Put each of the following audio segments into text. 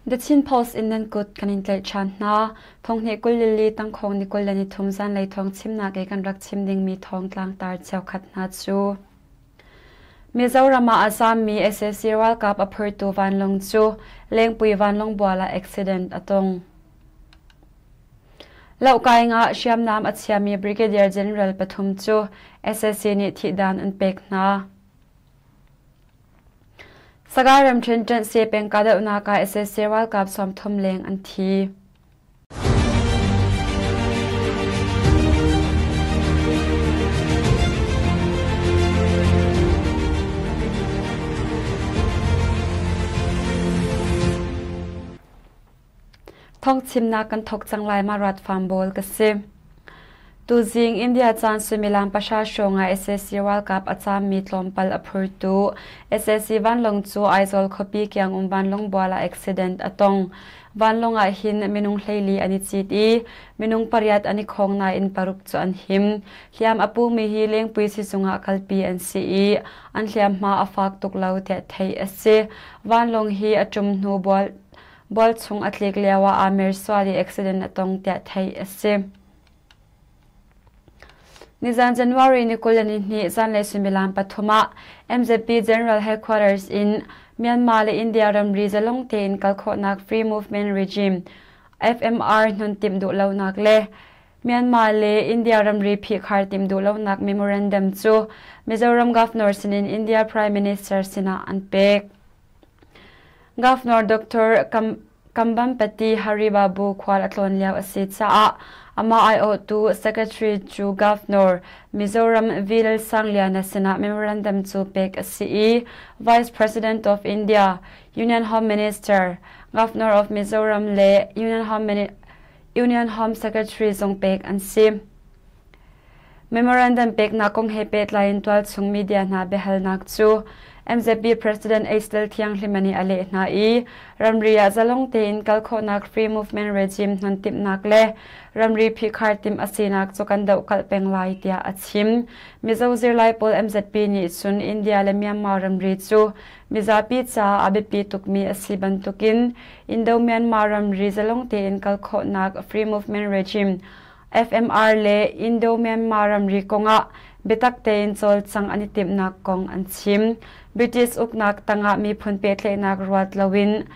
The Chin Post in nan kut kan in tlaih ṭhan hna. Thonghnih 22 tangkhawng ni 23 zanlei thawng chimnak i kan rak chim dingmi thawng tlangtar cheukhat hna cu. Mizoram ah a zaammi sac ralkap a phurtu vanlawng cu Lengpui vanlawng bual ah accident a tong. Lohkaing ah hriamnam a chiami Brigadier General pathum cu sac nih thihdan an pek hna. Sagaing ramṭhen ṭanh peng kahdohnak ah sac ralkap 30 leng an thi. Thawngchimnak kan thawk cang lai ma rat farm bawl ka si. Tuzing India caan suimilam pahra hrawng ah sac ralkap a caammi tlawmpal a phurtu sac vanlawng cu Aizawl khuapi kiang um vanlawng bual ah accident a tong. Vanlawng ah hin minung 14 an i cit i minung pariat an i khawng nain paruk cu an him. Hliam a pumi hi Lengpui sizung ah kalpi an si i an hliamhma a fak tuk lo tiah theih a si. Vanlawng hi a ṭum hnu bual Bual chung a tlik lio ah aa mersual i accident a tong tiah theih a si. Nizan January ni 22 zanlei suimilam pathum ah MZP General Headquarters in Myanmar le India ramri zalong tein kal khawhnak Free Movement Regime FMR hnun timh duh lonak le Myanmar le India ramri phihkhar timh duh lonak memorandum cu Mizoram Governor sinin India Prime Minister sinah an pek. Governor Dr. Kambampati Haribabu khual a tlawn lio a si caah amah aiawhtu Secretary cu Governor Mizoram V. Lalsangliana sinah memorandum cu pek a si i Vice President of India, Union Home Minister, Governor of Mizoram le Union Home Secretary zong pek an si. Memorandum peknak kong he pehtlai in tualchung media hna biahalnak cu MZP President Aisdel Thianghlim nih a leh hna i ramri ah zalong tein kal khawhnak free movement regime hnon timhnak le ramri phihkhar timh a sinak cu kan dohkalh peng lai tiah a chim. Mizo zirlai pawl MZP nih cun India le Myanmar ramri cu mizapi caah a biapi tukmi a si bantukin Indo-Myanmar ramri zalong tein kal khawhnak free movement regime FMR le Indo-Myanmar ramri kongah biatak tein cawlcangh an i timhnak kong an chim. British uknak tangah miphun pehtlaihnak ruat loin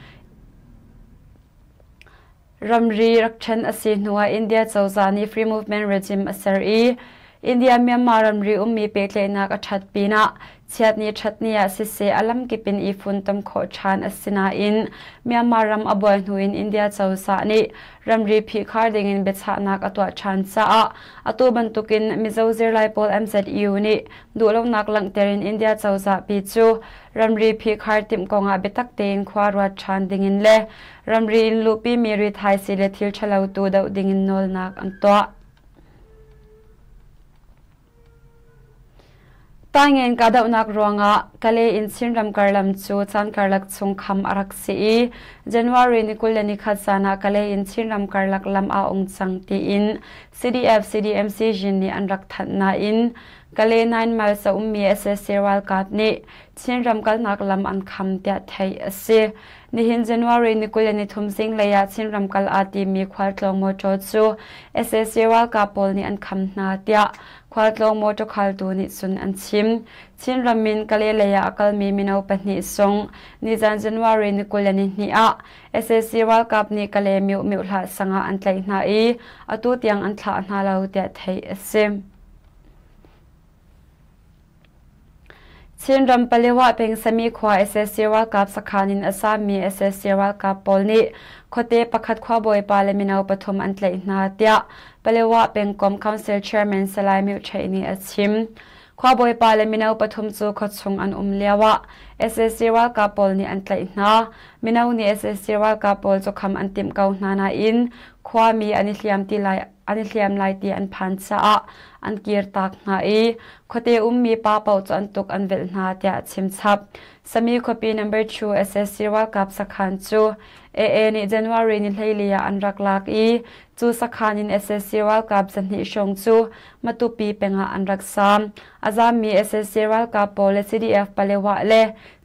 ramri rak ṭhen a si hnuah India cozah nih Free Movement Regime a ser i India-Myanmar ramri ummi pehtlaihnak a ṭhat pinah Chiatni ṭhatni ah siseh a lamkip in i funtom khawh ṭhan a si nain Myanmar ram a buai hnu in India cozah nih ramri phihkhar dingin biachahnak a tuah ṭhan caah atu bantukin Mizo zirlai pawl MZU nih duhlonak langhter in India cozah pi cu ramri phihkhar timh kongah biatak tein khua ruat ṭhan dingin le ramri in luhpimi rithaisii le thil ṭhalo tu doh dingin nawlnak an tuah. Taingen kahdohnak ruangah Kalay in Chinram karlam cu caan karlak chung kham a rak si i January ni 21 zan ah Kalay in Chinram karlak lam aa ung cang tiin CDF CDMC Jin nih an rak thanh nain Kalay 9 Miles a ummi sac ralkap nih Chinram kalnak lam an kham tiah theih a si. Nihin January ni 23 zinglei ah Chinram kal aa timi khualtlawng mawṭaw cu sac ralkap pawl nih an kham hna tiah khualtlawng mawṭaw khaltu nih cun an chim. Chinram in Kalay lei ah a kalmi mino pahnih sung nizan January ni 22 ah sac ralkap nih Kalay Myo Myohlah sang ah an tlaih hna i atu tiang an thlah hna lo tiah theih a si. Chinram Palewa peng Sami khua sac ralkap sakhan in a zaammi sac ralkap pawl nih khuate pakhat khuabawipa le mino pathum an tlaih hna tiah Palewa pengkomh Council Chairman Salai Myo Htweih nih a chim. Khuabawipa le mino pathum cu khuachung an um lioah sac ralkap pawl nih an tlaih hna. Mino nih sac ralkap pawl cu kham an timh ko hna nain khuami an i hliam ti lai an i hliam lai ti an phan caah an kirtak hna i khuate ummi pa paoh cu an tuk an velh hna tiah a chim chap. Sami khuapi number 2 SSC ralkap sakhan cu AA nih January ni 14 ah an rak lak i cu sakhan in SSC ralkap 200 hrawng cu Matupi peng ah an rak saam. A zaammi SSC ralkap pawl le CDF Palewa le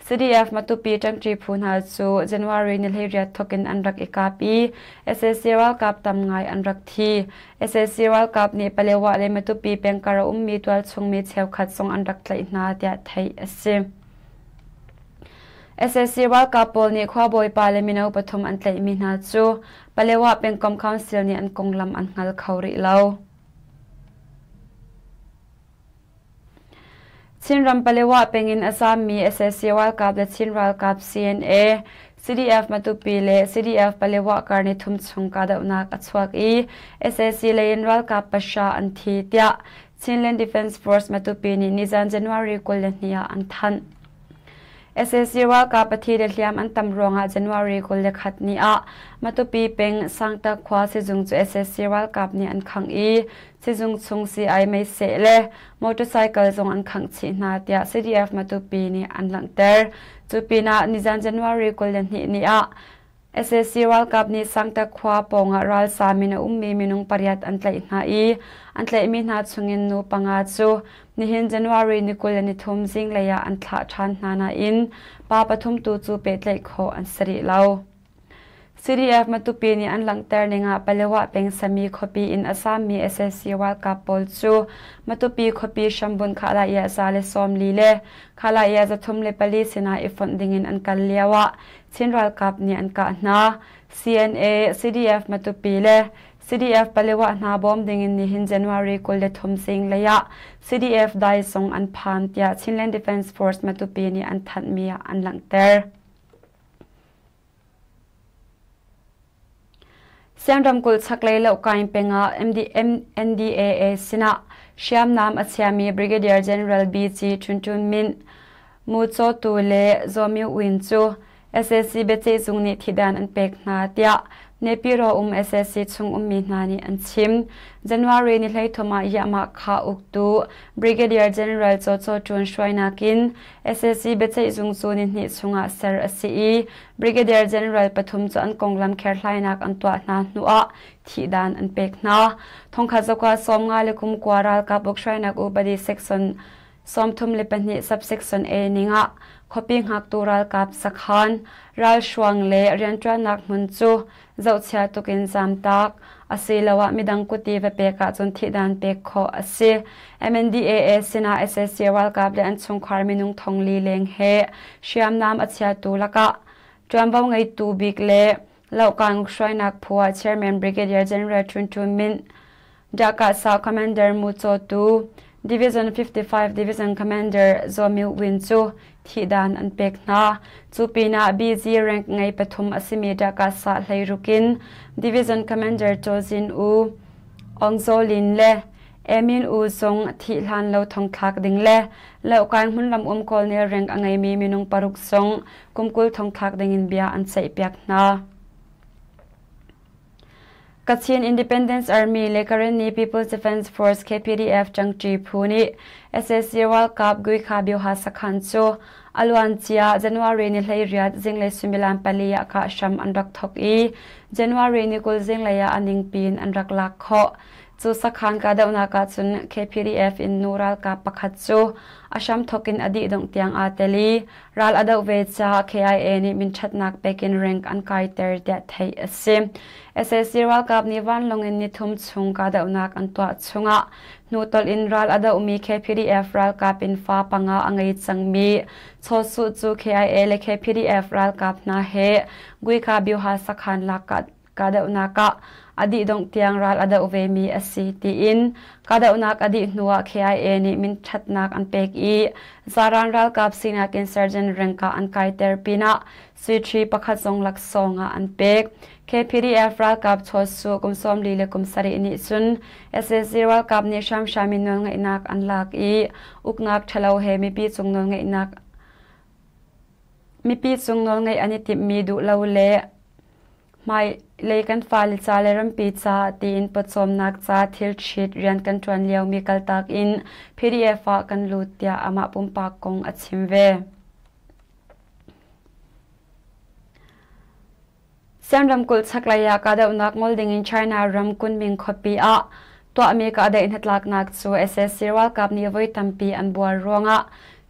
CDF Matupi ṭangṭi phu hna cu January ni 18 thawk in an rak i kap i sac ralkap tam ngai an rak thi. Sac ralkap nih Palewa le Matupi pengkar a ummi tualchung mi cheukhat zong an rak tlaih hna tiah theih a si. Sac ralkap pawl nih khuabawi pa le mino pathum an tlaihmi hna cu Palewa pengkomh council nih an konglam an hngal kho rih lo. Chinram Palewa peng in a zaammi sac ralkap le Chin ralkap CNA, CDF Matupi le CDF Palewa kar nithum chung kahdohnak a chuak i sac lei in ralkap pahra an thi tiah Chinland Defence Force Matupi nih nizan January 22 ah an thanh. Sac ralkap a thi le hliam an tam ruangah January 21 ni ah Matupi peng Sangtak khua sizung cu sac ralkap nih an khangh i sizung chung sii-ai meiseh le motorcycle zong an khangh chih hna tiah CDF Matupi nih an langhter. Cu pinah nizan January 22 ni ah sac ralkap nih Sangtak khua pawngah ralzaam in a ummi minung pariat an tlaih hna i an tlaihmi hna chungin nu panga cu nihin January ni 23 zinglei ah an thlah ṭhan hna nain pa pathum tu cu pehtlaih khawh an si rih lo. CDF Matupi nih an langhter ning ah Palewa peng Sami khuapi in a zaammi sac ralkap pawl cu Matupi khuapi hrambun Khalaya 140 le Khalaya 304 sinah i fonh dingin an kal lio ah Chin ralkap nih an kah hna. CNA, CDF Matupi le CDF Palewa hna bawm dingin nihin January 23 zinglei ah CDF dai zong an phan tiah Chinland Defence Force Matupi nih an thanhmi ah an langhter. Siam ramkulh chaklei Lohkaing peng ah NDAA sinah hriamnam a chiami Brigadier General BG Htun Htun Myint, Mu Caw Tu le Zaw Myo Win cu sac biaceihzung nih thihdan an pek hna tiah Nepiro um sac chung ummi hna nih an chim. January ni 13 ah Yahmah kha uktu Brigadier General Caw Caw Ṭun hruainak in sac biaceihzung cu nihnih chungah ser a si i Brigadier General pathum cu an konglam kherhhlainak an tuah hna hnuah thihdan an pek hna. Thongkhat zakua 50 le kum kua ralkap uk hruainak upadi section 32 subsection A ning ah khuapi hngaktu ralkap sakhan, ralhruang le rianṭuannak hmun cu zohchia tuk in zamtak asiloah midang kuti va pek ahcun thihdan pek khawh a si. MNDAA sinah sac ralkap le an chungkhar minung thongli leng he hriamnam a chiatu lakah ṭuanvo ngeitu bik le lohkan hruainak phu ah Chairman Brigadier General Htun Htun Myint, Dahkahsah Commander Mu Caw Tu, Division 55 Division Commander Zaw Myo Win cu thihdan an pek hna. Cu pinah BG rank ngei pathum a simi Dahkahsah hleiruk in Division Commander Chaw Zin U, Aung Zaw Lin le Emin U zong thih hlan lo thongthlak ding le Lohkai hmunram um Colonel rank a ngeimi minung paruk zong kum 20 thongthlak dingin bia an ceihpiak hna. Kachin Independence Army le Karenni People's Defense Force KPDF ṭangṭi phu nih sac ralkap Guikha Bioha sakhan cu a luancia January ni 18 zinglei suimilam pali ah kah hram an rak thawk i January ni 20 zinglei ah a ningpi in an rak lak khawh. Cu sakhan kahdohnak ahcun KPDF in nu ralkap pakhat cu a hramthawk in a dihdongh tiang aa tel i ral a doh ve caah KIA nih minṭhatnak pek in rank an kaiter tiah theih a si. Sac ralkap nih vanlawng in nithum chung kahdohnak an tuah chungah hnutolh in ral a dohmi KPDF ralkap in fa panga a ngei cangmi Chaw Suh cu KIA le KPDF ralkap hna he Guika Byuha sakhan lak kahdohnak ah a dihdongh tiang ral a doh vemi a si tiin kahdohnak a dih hnuah KIA nih minṭhatnak an pek i zaran ralkap sinak in sergeant rank ah an kaiter pinah suiṭhi pakhat zong laksawng ah an pek. KPDF ralkap Chaw kum 40 le kum 7 nih cun sac ralkap nih hramhram in nawlngeihnak an lak i uknak ṭhalo he mipi cung nawlngeihnak mipi cung nawlngeih an i timhmi duh lo le Hmailei kan fale ca le rampi ca tiin pawcawmnak ca thilṭhit rian kan ṭuan liomi kaltak in PDF ah kan lut tiah amah pumpak kong a chim ve. Siam ramkulh chaklei ah kahdohnak ngol dingin China ram Kunming khuapi ah tuahmi kahdaih hnatlaknak cu sac ralkap nih voi tampi an buar ruangah.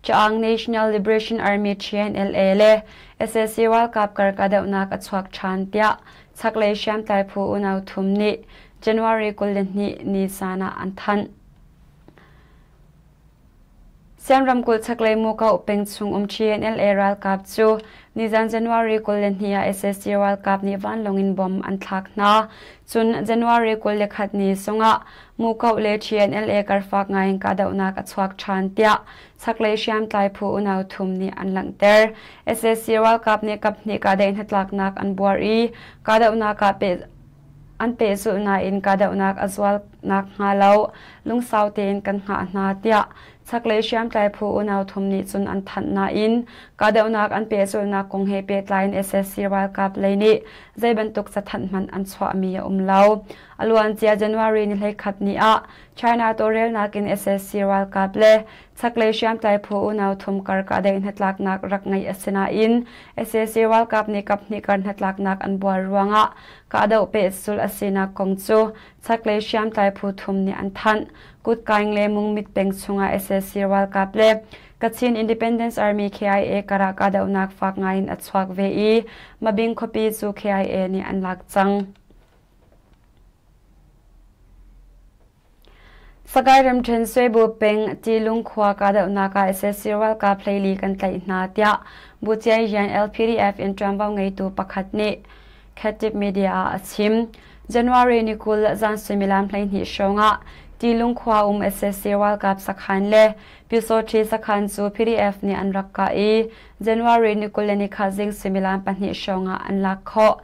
Chaang National Liberation Army TNLA le sac ralkap kar kahdohnak a chuak ṭhan tiah chaklei hriamtlai phu unau thum nih January 22 ni zan ah an thanh. Siam ramkulh chaklei Muko peng chung um TNLA ralkap cu nizan January 22 ah sac ralkap nih vanlawng in bomb an thlak hna. Cun January 21 ni zongah Muko le TNLA karfak ngai in kahdohnak a chuak ṭhan tiah chaklei hriamtlai phu unau thum nih an langhter. Sac ralkap nih kaphnih kahdaih hnatlaknak an buar i kahdohnak ah an pehzulh nain kahdohnak a zual nakhnga lo lungsau tein kan hngah hna tiah chaklei hriamtlai phu unau thum nih cun an thanh nain kahdohnak an pehzulhnak kong he pehtlai in sac ralkap lei nih zei bantuk cathanh hmanh an chuahmi a um lo. A luancia January ni 21 ni ah China tawlrelnak in sac ralkap le chaklei hriamtlai phu unau thum kar kahdaih hnatlaknak rak ngeih a si nain sac ralkap nih kaphnih kar hnatlaknak an buar ruangah kahdoh pehzulh a sinak kong cu chaklei hriamtlai phu thum nih an thanh. Kutkaing le Mungmit peng chungah sac ralkap le Kachin Independence Army KIA karah kahdohnak fak ngaiin a chuak ve i Mabing khuapi cu KIA nih an lak cang. Sagaing ramṭhen Swebu peng Tilung khua kahdohnak ah sac ralkap 14 kan tlaih hna tiah Buciaihian LPDF in ṭuanvo ngeitu pakhat nih Khatib media ah a chim. January ni 20 zan suimilam 12 hrawng ah Tilung khua um sac ralkap sakhan le Pyusawṭhi sakhan cu PDF nih an rak kah i January ni 23 zing suimilam 2 hrawng ah an lak khawh.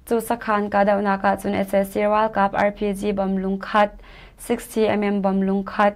Cu sakhan kahdohnak ahcun sac ralkap RPG bom lungkhat, 60mm bom lungkhat,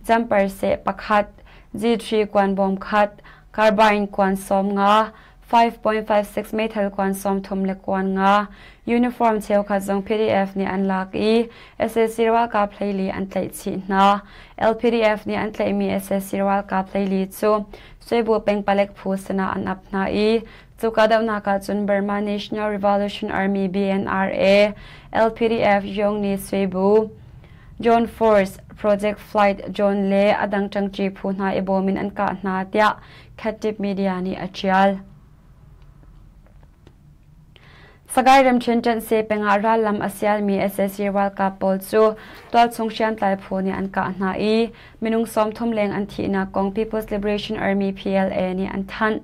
jumper seh pakhat, G3 kuan bom khat, carbine kuan 50, 5.56 meithal kuan 30 le kuan nga, uniform cheukhat zong PDF nih an lak i sac ralkap 14 an tlaih chih hna. LPDF nih an tlaihmi sac ralkap 14 cu Swebu peng palek phu sinah an ap hna i Cu kahdohnak ahcun Burma National Revolution Army BNRA, LPDF Yongni Swebu, John Force, Project Flight John le a dang ṭangṭi phu hna i bawm in an kah hna tiah Khatib Media nih a ṭial. Sagaing ramṭhen ṭanhse pengah rallam a sialmi sac ralkap pawl cu tualchung hriamtlai phu nih an kah hna i minung 30 leng an thihnak kong People's Liberation Army PLA nih an thanh.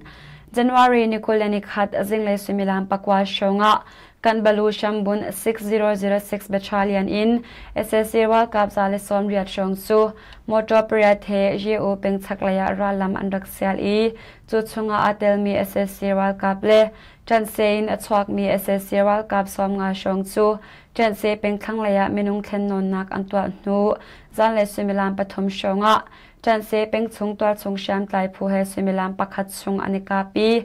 January ni 21 zinglei suimilam 9 hrawngah Kanbalu Shambun 6006 Battalion in sac ralkap 180 hrawng cu motor pariat he Ye-U peng chaklei ah rallam an rak sial i cu chungah aa telmi sac ralkap le Ṭanhse in a chuakmi sac ralkap 50 hrawng cu Ṭanhse peng thlanglei ah minung thlennawnnak an tuah hnu zanlei suimilam 3 hrawngah Ṭanhse pengchung tualchung hriamtlai phu he suimilam pakhat chung an i kap i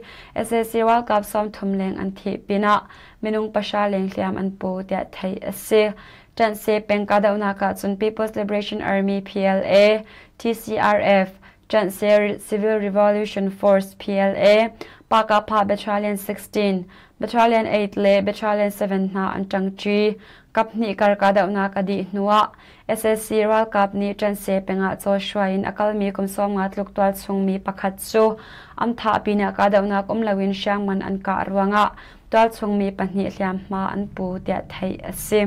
sac ralkap 30 leng an thih pinah minung 0 leng hliam an pu tiah theih a si. Ṭanhse peng kahdohnak ahcun People's Liberation Army PLA, TCRF, Ṭanhse Civil Revolution Force PLA, Pakapha Battalion 16, Battalion 8 le Battalion 7 hna an ṭangṭi. Kaphnih kar kahdohnak a dih hnuah sac ralkap nih Ṭanhse pengah caw hruai in a kalmi kum 50 tluk tualchungmi pakhat cu an thah pinah kahdohnak um loin hriangman an kah ruangah tualchungmi pahnih hliamhma an pu tiah theih a si.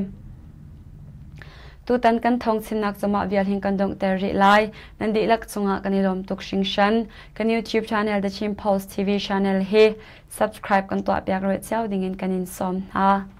Tutan kan thawngchimnak cu mah vial hin kan donghter rih lai. Nan dihlak cungah kan i lawm tuk hringhran. Kan YouTube channel The Chin Post TV channel hi subscribe kan tuahpiak rih cio dingin kan in sawm hna.